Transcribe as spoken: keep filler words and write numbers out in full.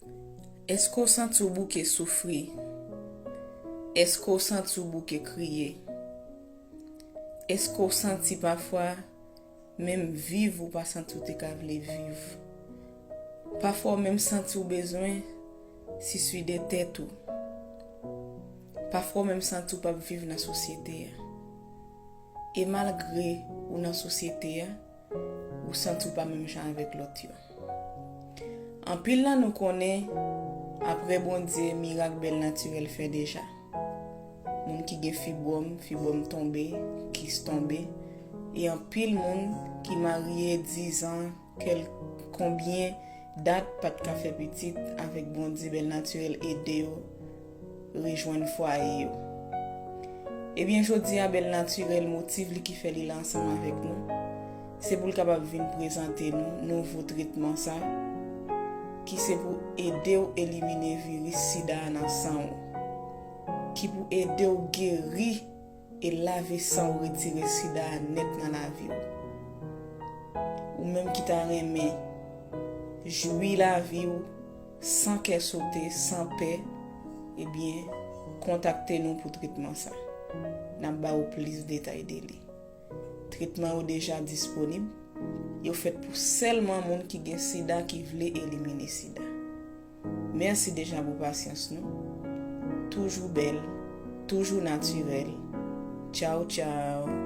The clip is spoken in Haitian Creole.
Èske w santi w bouke soufri? Èske w santi w bouke kriye? Èske w santi pafwa menm viv ou pa santi w te ka vle viv? Pafwa w menm santi w bezwen siswide tèt ou. Pafwa w menm santi w p ap viv nan sosyete a. E malgre ou nan sosyete a, ou santi w pa menm jan avèk lòt yo. Anpil nan nou konnen, apre Bondye, mirak bèl natirèl fè deja. Moun ki gen fibwòm, fibwòm tonbe, kis tonbe, e anpil moun ki marye dizan, kèl konbyen dat pa t ka fè pitit, avèk Bondye, bèl natirèl ede yo rejwenn fwaye yo. Ebyen, jodi a, bèl natirèl motiv li ki fè li la ansanm avèk nou. Se pou l kapab vin prezante nou nouvo tretman sa, ki se pou ede w elimine viris sida a nan san w, ki pou ede w geri e lave san w, retire sida a nèt nan lavi w. Ou menm ki ta renmen jwi lavi w san kè sote, san pè, ebyen, kontakte nou pou tretman sa. N ap ba ou plis detay de li. Tretman yo deja disponib. Yo fèt pou sèlman moun ki gen sida, ki vle elimine sida. Mèsi deja pou pasyans nou. Toujou bèl, toujou natirèl. Tchaw, tchaw.